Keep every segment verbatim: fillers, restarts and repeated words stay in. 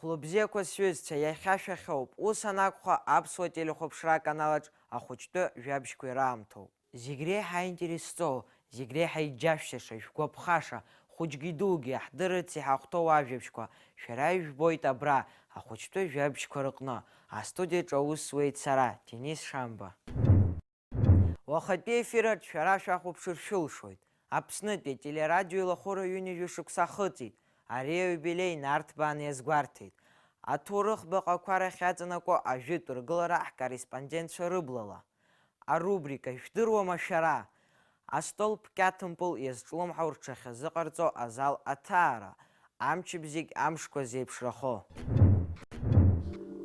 Лыбзиақәа сҩызцәа, иахьа шәахьоуп. Ус анакәха, аԥсуа телехәаԥшра аканалаҿ ахәыҷтәы жәабжьқәа ираамҭоуп. Зегь реиҳа иинтересҵо, зегь реиҳа иџьашәшьаша, ишәгәаԥхаша, хәыҷгьы дугьы иаҳдырырц иҳахәҭоу ажәабжьқәа шәара ижәбоит абра, ахәыҷтәы жәабжьқәа рыҟны. Астудиаҿы аус зуеит сара, Денис Шамба. Уахатәи ефир аҿы шәара шәахәаԥшыр шәылшоит. Аԥснытәи ателерадио еилахәыра ҩынҩажәа шықәса ахыҵит. Ари аиубилеи нарҭбаан иазгәарҭеит. Аҭоурых баҟақәа рахь иаҵанакуа ажәытә ргылара ҳкорреспондентцәа рыблала. Арубрика «Ижәдыруама шәара?» Астол Кьаҭымпыл иазҿлымҳау рҽахьазыҟарҵо азал аҭаара, амчыбжь зегь амшқәа зеиԥшрахо.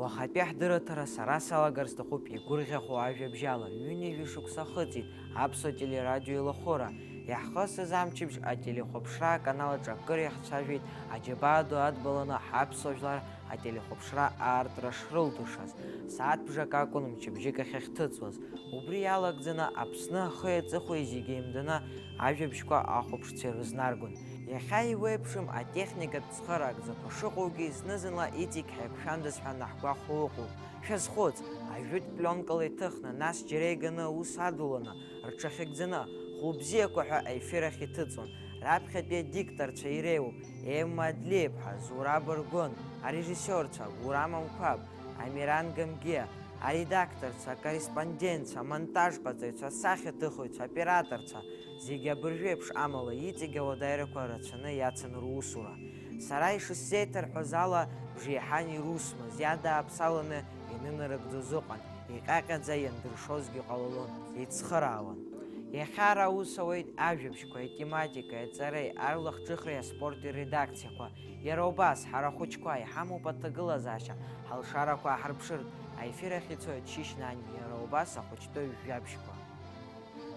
Уахатәи ҳдырраҭара сара салагар сҭахуп игәырӷьахо ажәабжьала, ҩынҩажәа шықәса хыҵит аԥсуа телерадио еилахәыра. Иаҳхысыз амчыбжь ателехәаԥшра аканал аҿы акыр иаҳцәажәеит аџьабаа ду адбаланы ҳаԥсуа жәлар ателехәаԥшра аартра шрылдыршаз. Сааҭ бжак акәын мчыбжьык ахьахьҭыҵуаз. Убри иалагӡаны Аԥсны ахи аҵыхәеи зегьы еимданы ажәабжьқәа ахәаԥшцәа ирызнаргон. Иахьа еиуеиԥшым атехникатә цхыраагӡақәа шыҟоугьы, зны-зынла иҵегь ҳаиқәшәандаз ҳәа анаҳгәахәуа ыҟоуп. Шәазхәыц, ажәытә пленкала иҭыхны, нас џьара иганы аус адуланы, рҽахьыгӡаны, хәылбзиақәа ҳәа аефир ахь иҭыҵуан. Раԥхьатәи адикторцәа иреиуоуп Емма Адлеиԥҳа, Зураб Аргәын, арежиссиорцәа Гурам Амқәаб, Амиран Гамгиа, аредакторцәа, акорреспондентцәа, амонтажҟаҵаҩцәа, асахьаҭыхыҩцәа, аоператорцәа, зегьы абыржәеиԥш амала иҵегь ауадаҩрақәа рацәаны иацын русура. Сара ишысзеиҭарҳәоз ала, бжеиҳан ирусмыз, иадааԥсаланы ианынарыгӡоз ыҟан, иҟьаҟьаӡа иандыршозгьы ҟалалон, еицхыраауан. Иахьа ара аус ауеит ажәабжьқәеи атематикеи, аҵареи, арлахҿыхреи аспорти редакциақәа. Иара убас, ҳара ахәыҷқәа иҳамоуп аҭагылазаашьа, ҳалшарақәа ааҳарԥшыртә, аефир ахь ицоит Шьышьнани, иара убас ахәыҷтәы жәабжьқәа.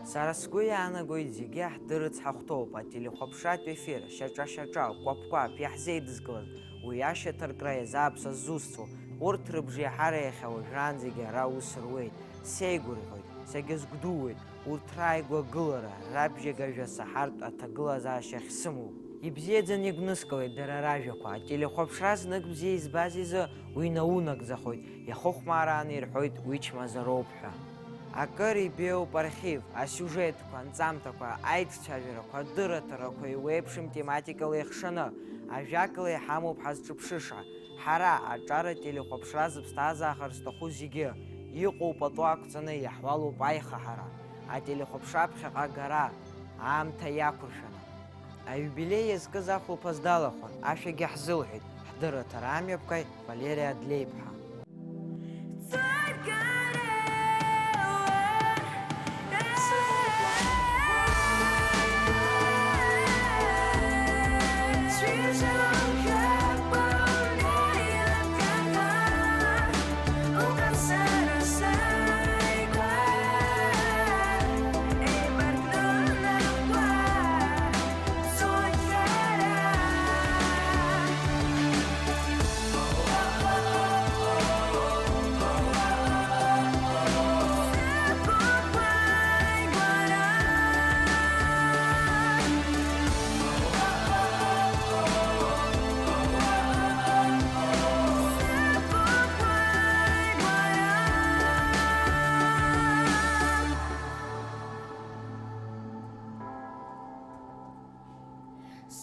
Сара сгәы иаанагоит, зегьы ҳдырырц ҳахәҭоуп, ателехәаԥшратә ефир, шьаҿа-шьаҿа, кәаԥ-кәаԥ, иаҳзеидызкылаз, уи ашьаҭаркра иазааԥсаз зусҭцәоу, урҭ рыбжеиҳара иахьа уажәраанӡагьы ара аус руеит, сеигәырӷьоит, сагьазгәдууеит, урҭ рааигәа агылара, рабжьагажәа саҳартә аҭагылазаашьа ахьсымоу. Ибзиаӡаны игәныскылеит дара ражәақәа, ателехәаԥшра знык бзиа избаз изы уи наунагӡахоит, иахыхәмарааны ирҳәоит уи чмазароуп ҳәа. Акыр ибеиоуп архив, асиужетқәа, анҵамҭақәа, аиҿцәажәарақәа, адырраҭарақәа еиуеиԥшым тематикала иахшаны, ажәакала иҳамоуп ҳазҿыԥшыша. Ҳара, аҿар ателехәаԥшра зыԥсҭазааха зҭаху зегьы, иҟоу пату ақәҵаны иаҳуалуп аихаҳара, ателехәаԥшра ԥхьаҟа агара, аамҭа иақәыршәаны. Аиубилеи иазкыз ахәылԥаз далахәын, ашәагьы ҳзылҳәеит, ҳдырраҭара амҩаԥгаҩ Валери Адлеиԥҳа.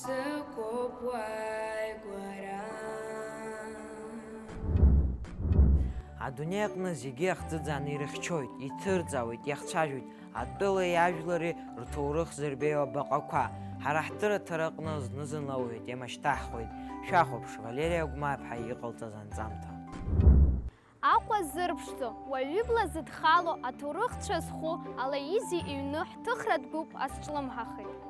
Сыҟоуп уааигәара. Адунеи аҟны зегьы иахӡыӡааны ирыхьчоит, иҭырҵаауеит, иахцәажәоит атәылеи ажәлари рҭоурых зырбеиоу абаҟақәа. Ҳара ҳдырраҭара аҟны зны-зынла уи атема шьҭаҳхуеит. Шәахәаԥш, Валери Агәмааԥҳа иҟалҵаз анҵамҭа. Аҟәа зырԥшӡо, уаҩы ибла зыдхало аҭоурыхцәа зху Алаизи иҩны ҳҭыхратә гәыԥ азҿлымҳахеит.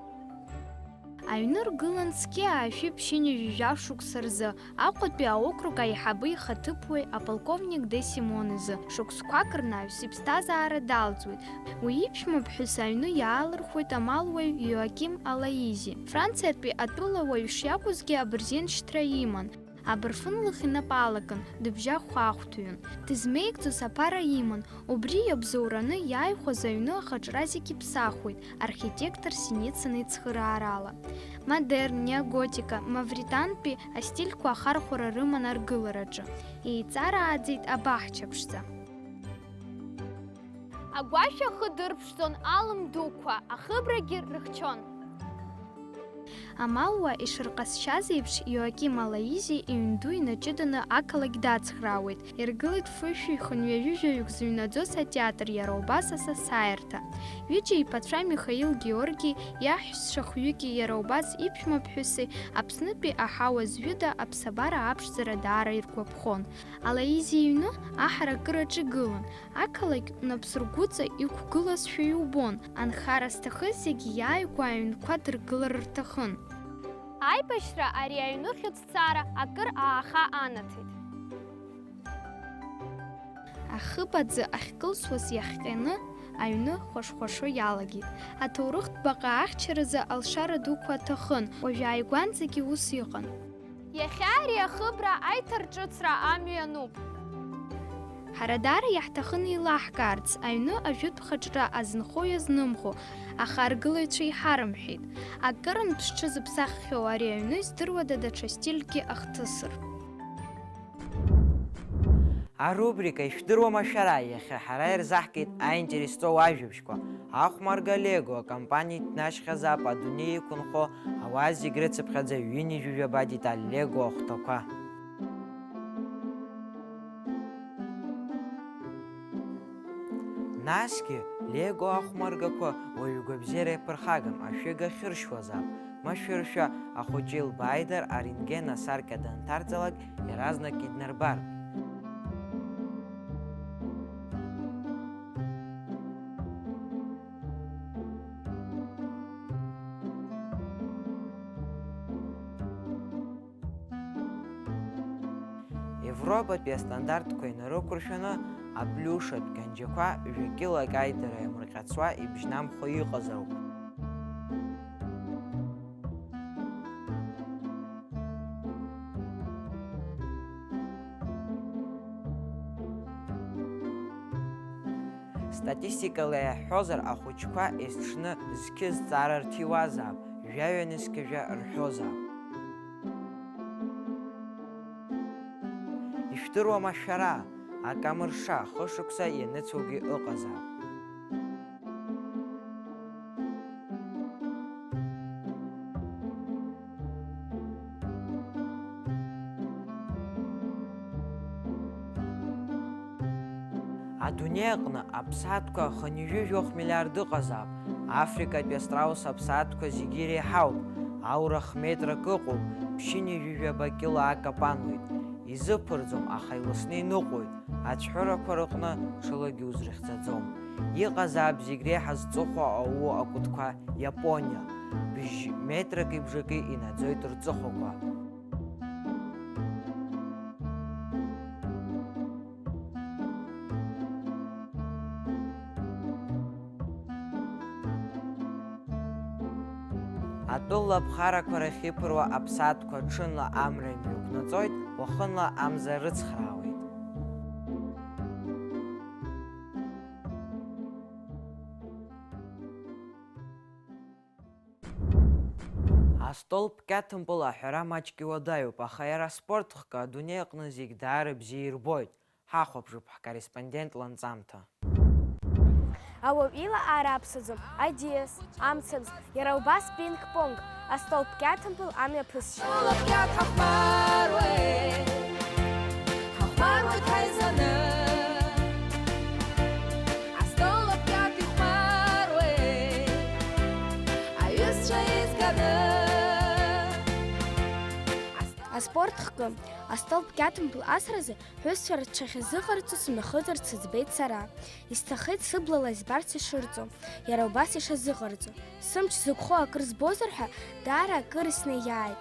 Аҩны ргылан зқьи аашәи ԥшьынҩажәи жәаф шықәса рзы Аҟәатәи аокруг аиҳабы ихаҭыԥуаҩ аполковник Де Симон изы. Шықәсқәак рнаҩс иԥсҭазаара далҵуеит. Уи иԥшәмаԥҳәыс аҩны иаалырхуеит амалуаҩ Иоаким Алаизи. Франциатәи атәылауаҩ шиакәызгьы абырзен шьҭра иман. Абырфын лыхь инапы алакын, дыбжьахәаахәҭҩын. Дызмеигӡоз аԥара иман, убри иабзоураны иааихәаз аҩны ахаҿра зегь иԥсахуеит, архитектор Синицын ицхыраарала. Модерн, неоготика, мавритантәи астильқәа ахархәара рыман аргылараҿы. Еиҵарааӡеит абаҳча ԥшӡа. Агәашә ахы дырԥшӡон алым дуқәа, ахыбрагьы рыхьчон. Амалуа ишырҟазшьаз еиԥш, Иоаким Алаизи иҩнду инаҷыданы ақалақь дацхраауеит. Иргылеит фышәи хынҩажәи жәаҩык зыҩнаӡоз атеатр, иара убас асасааирҭа. Ҩыџьа иԥацәа Михаил Георги, иаҳәшьцәа хҩыки, иара убас иԥшәмаԥҳәыси Аԥснытәи аҳауа зҩыда аԥсабара аԥшӡара даара иргәаԥхон. Алаизи иҩны аҳаракыраҿ игылан, ақалақь унапсыргәыҵа иқәгылазшәа иубон, анхара зҭахыз зегьы иааигәа аҩнқәа дыргылар рҭахын. Аибашьра ари аҩны хьыҵәцаара акыр ааха анаҭеит. Ахыб аӡы ахькылсуаз иахҟьаны аҩны хәашхәашо иалагеит. Аҭоурыхтә баҟа ахьчаразы алшара дуқәа аҭахын, уажәааигәанӡагьы ус иҟан. Иахьа ари ахыбра аиҭарҿыцра амҩа ануп. Ҳара даара иаҳҭахын еилаҳкаарц, аҩны ажәытә хаҿра азынхои азнымхо, аха аргылаҩцәа иҳарымҳәеит. Акырынтә зҽызыԥсаххьоу ари аҩны издыруада даҽа стилькгьы ахҭысыр? Арубрика «Ишәдыруама шәара?» иахьа ҳара ирзаҳгеит аинтерес зҵоу ажәабжьқәа. Ахәмарга Лего акомпаниа иҭнашьхьазаап адунеи иқәынхо ауаа зегь рыцыԥхьаӡа ҩынҩажәи жәаба деталь Лего ахәҭақәа. Насгьы Лего ахәмаргақәа уаҩы игәабзиара иаԥырхагам, ашәыга хьыршьуазаап. Машәыршәа ахәыҷы илбааидар, арентген асаркьа данҭарҵалак, иаразнак иднарбартә. Европатәи астандартқәа инарықәыршәаны, аплиушатә канџьақәа жәа-кьылак аидара иамырҟьацуа ибжьнамхуа иҟазароуп. Статистикала иаҳҳәозар, ахәыҷқәа есҽны зқьы зҵаара рҭиуазаап, жәаҩа нызқьажәа рҳәозаап. Ишәдыруама шәара, акамыршша хышықәса ианыцәоугьы ыҟазаап. Адунеи аҟны аԥсаатәқәа хынҩажәи жәохә миллиард ыҟазаап. Африкатәи астраус аԥсаатәқәа зегьы иреиҳауп. Аура х-метрак ыҟоуп, ԥшьынҩажәи жәаба кьыла акапануеит. Изыԥырӡом, аха иласны иныҟәоит. Ацәҳәырақәа рыҟны ҽылагьы узрыхьӡаӡом. Иҟазаап зегь реиҳа зҵыхәа ауу акәытқәа, Иапониа. Быжь метрак ибжаки инаӡоит рҵыхәақәа. Атәыла аԥхарақәа рахь иԥыруа аԥсаатәқәа ҽынла амра имҩақәнаҵоит, уахынла амза рыцхраауеит. Астол бкьаҭымпыл аҳәара маҷк иуадаҩуп, аха иара спорт хкы адунеи аҟны зегь даара бзиа ирбоит. Ҳахәаԥшып ҳкорреспондент ланҵамҭа. Ауаҩ ила аараԥсаӡом, аӡиас, амцабз, иара убас пинг-понг, астол бкьаҭымпыл амҩаԥысшьа. Астол абкьаҭ ҳахәмаруеит, ҳахәмаруеит ҳаизаны. Астол абкьаҭ ихәмаруеит, аҩызцәа еизганы. Аспорт хкы, астол бкьаҭымпыл асразы ҳәызцәа рцәа ахьазыҟарҵо сымҩахыҵырц сыӡбеит сара. Исҭахеит сыблала избарц ишырҵо, иара убас ишазыҟарҵо. Сымч зықәхо акыр збозар ҳәа, даара акыр иснаиааит.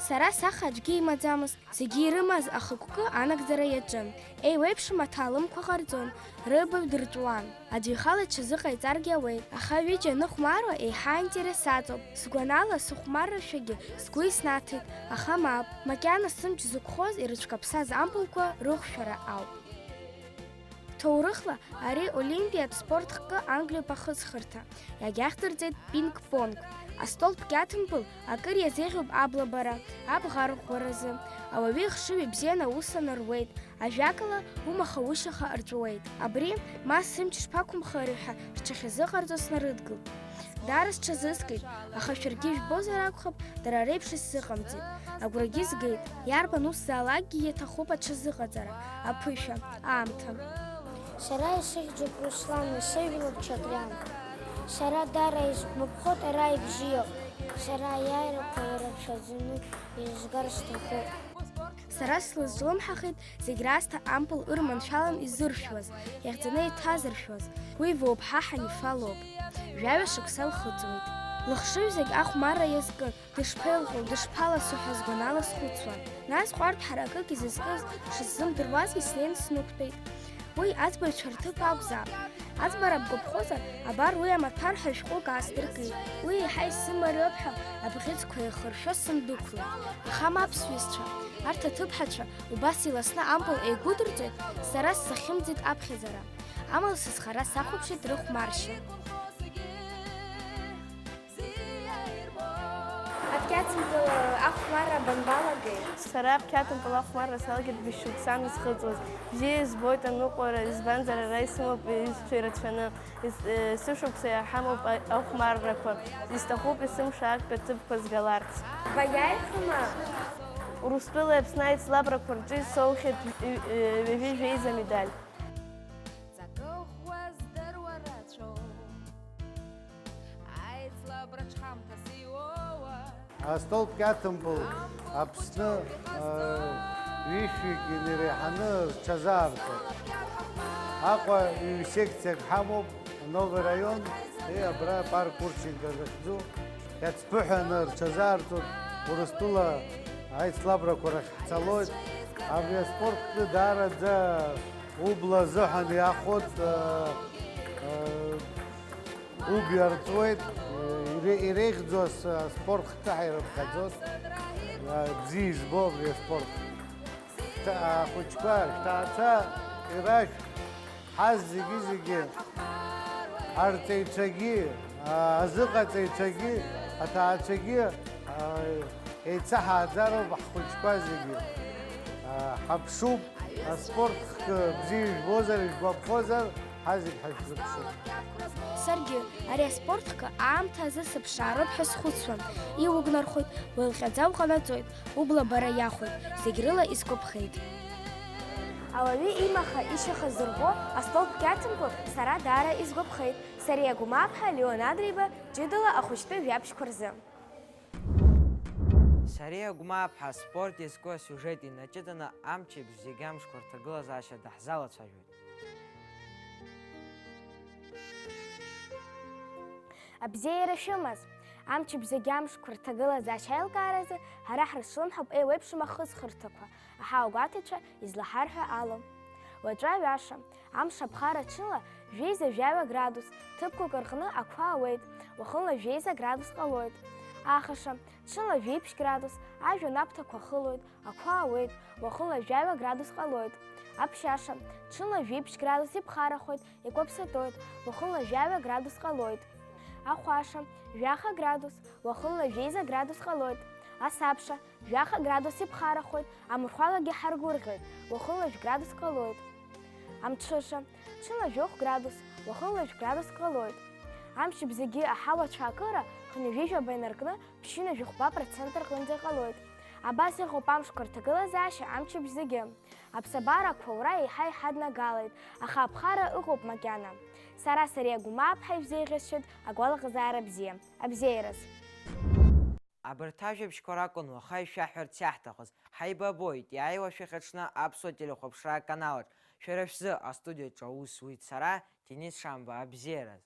Сара саха аӡәгьы имаӡамызт, зегьы ирымаз ахықәкы анагӡара иаҿын. Еиуеиԥшым аҭаалымқәа ҟарҵон, рыбаҩ дырҵәуан. Аӡәы ихала иҽазыҟаиҵаргьы ауеит, аха ҩыџьа аныхәмаруа еиҳа аинтерес аҵоуп. Сгәанала, сыхәмаррашәагьы сгәы иснаҭеит, аха мап, макьана сымч зықәхоз ирыцәкаԥсаз ампылқәа рыхәшәара ауп. Ҭоурыхла ари олимпиатә спорт хкы англиоуп ахысхырҭа, иагьахьдырҵеит пинг-понг. Астол кьаҭымпыл акыр иазеӷьуп аблабара, абӷа арӷәӷәаразы. Ауаҩы ихшыҩ ибзианы аус анаруеит, ажәакала, умаха-ушьаха арҵәуеит. Абри, ма сымч шԥақәымхари ҳәа рҽахьазыҟарҵо снарыдгылт. Даара сҽазыскит, аха шәаргьы ижәбозар акәхап, дара реиԥш исзыҟамҵеит. Агәрагьы згеит, иарбан усзаалакгьы иаҭахуп аҽазыҟаҵара, аԥышәа, аамҭа. Сара исыхьӡуп Руслан, исыжәлоуп Чагран. Сара даара исгәаԥхоит ара ибзиоу. Сара аиааирақәа ирацәаӡаны изгар сҭахуп. Сара слызҿлымҳахеит зегь раасҭа ампыл ырманшәалан изыршәуаз, иахьӡаны иҭазыршәуаз, уи Воуԥҳа Ҳанифа лоуп. Жәаҩа шықәса лхыҵуеит. Лыхшыҩ зегь ахәмарра иазкын, дышԥеилҟьо, дышԥаласо ҳәа сгәанала схәыцуан. Нас ҟәарҭ ҳаракык изызкыз шысзымдыруазгьы снеины снықәтәеит. Уи аӡбаҩцәа рҭыԥ акәзаап. Аӡбара бгәаԥхозар, абар уи амаҭәар ҳәа шәҟәык аасдыркит. Уи еиҳа исымариоуп ҳәа абӷьыцқәа еихыршәо сындәықәлеит. Аха мап, сҩызцәа, арҭ аҭыԥҳацәа убас иласны ампыл еигәыдырҵоит, сара сзахьымӡеит аԥхьаӡара. Амала сызхара сахәаԥшит рыхәмаршьа. Аԥхьаҵымтәыла ахәмарра банбалагеи? Сара аԥхьаҵымтәыла ахәмарра салагеит быжь шықәсан исхыҵуаз. Бзиа избоит аныҟәара, избанзар ара исымоуп исцәа ирацәаны. Ис-, э, сышықәса иаҳамоуп а-, ахәмаррақәа. Исҭахуп есымша актәи аҭыԥқәа згаларц. Баиааихьоума? Урыстәылеи Аԥсны аицлабрақәа рҿы исоухьеит, э, э, ҩажәи жәеиза медаль. Ҵакыхәа здыруа рацәоуп. Аицлабра ҽҳамҭас иуоуа. Астол кьаҭымпыл Аԥсны, э, ҩышәҩык инареиҳаны рҽазаарҵоит. Аҟәа ҩ-секциак ҳамоуп, Новый район, и абра парк Гурченко захьӡу. Иацԥыҳәаны рҽазаарҵоит, Урыстәыла аицлабрақәа рахь ҳцалоит. Абри аспорт хкы даараӡа убла азыҳәан иаахәоит, э, э, уб иарҵуеит, э, ире-, иреиӷьӡоу ас-, аспорт хкы ҳаирыԥхьаӡоит. Э, бзиа избо абри аспорт. Ҭа-, ахәыҷқәа, шәҭаацәа ирашәҳәа. Ҳазегьы-зегьы, арҵаҩцәагьы, а, азыҟаҵаҩцәагьы, аҭаацәагьы, а, еицаҳааӡароуп ҳхәыҷқәа зегьы. А, ҳаԥшуп, аспорт хкы бзиа ижәбозар, ижәгәаԥхозар, ҳазегь ҳашәзыԥшуп. Саргьы ари аспорт хкы аамҭа азы сыԥшаароуп ҳәа схәыцуан, иугнархоит, уеилҟьаӡа уҟанаҵоит. Убла бара иахәеит, зегь рыла исгәаԥхеит. Ауаҩы имаха ишьаха зырӷәӷәо астолб кьаҭымпыл сара даара исгәаԥхеит. Сариа Гәымаԥҳа, Леон Адриба, ҷыдала ахәыҷтәы жәабжьқәа рзы. Сариа Гәымаԥҳа аспорт иазку асиужет инаҷыданы амчыбжь зегь амшқәа рҭагылазаашьа даҳзалацәажәоит. Абзиара шәымаз! Амчыбжь зегь амшқәа рҭагылазаашьа аилкааразы ҳара ҳрызҿлымҳауп еиуеиԥшым ахысхырҭақәа, аҳауагәаҭаҩцәа излаҳарҳәо ала. Уаҵәы аҩаша, амш аԥхара ҽынла жәеиза жәаҩа градус, ҭыԥқәак рҟны ақәа ауеит, уахынла жәеиза градус ҟалоит. Ахаша, ҽынла жәеиԥшь градус, ажәҩан аԥҭақәа хылоит, ақәа ауеит, уахынла жәаҩа градус ҟалоит. Аԥшьаша, ҽынла жәеиԥшь градус иԥхарахоит, икәаԥсатоит, уахынла жәаҩа градус ҟалоит. Ахәаша, жәаха градус, уахынла жәеиза градус ҟалоит. Асабша, жәаха градус иԥхарахоит, амырхәалагьы ҳаргәырӷьоит, уахынла жәградус ҟалоит. Амҽыша, ҽынла жәохә градус, уахынла жәградус ҟалоит. Амчыбжь зегьы аҳауа ацәаакыра хынҩажәижәаба инаркны ԥшьынҩажәихәба процент рҟынӡа иҟалоит. Абас иҟоуп амшқәа рҭагылазаашьа амчыбжь зегьы. Аԥсабара ақәаура еиҳа-еиҳа днагалеит, аха аԥхара ыҟоуп макьана. Сара Сариа Гәымаԥҳа ишәзеиӷьасшьоит агәалаҟазаара бзиа. Абзиараз! Абарҭ ажәабжьқәа ракәын уаха ишәаҳҳәарц иаҳҭахыз. Ҳаибабоит, иааиуа шәахьаҽны Аԥсуа телехәаԥшра аканалаҿ. Шәара шәзы астудиаҿы аус зуеит сара, Денис Шамба, абзиараз.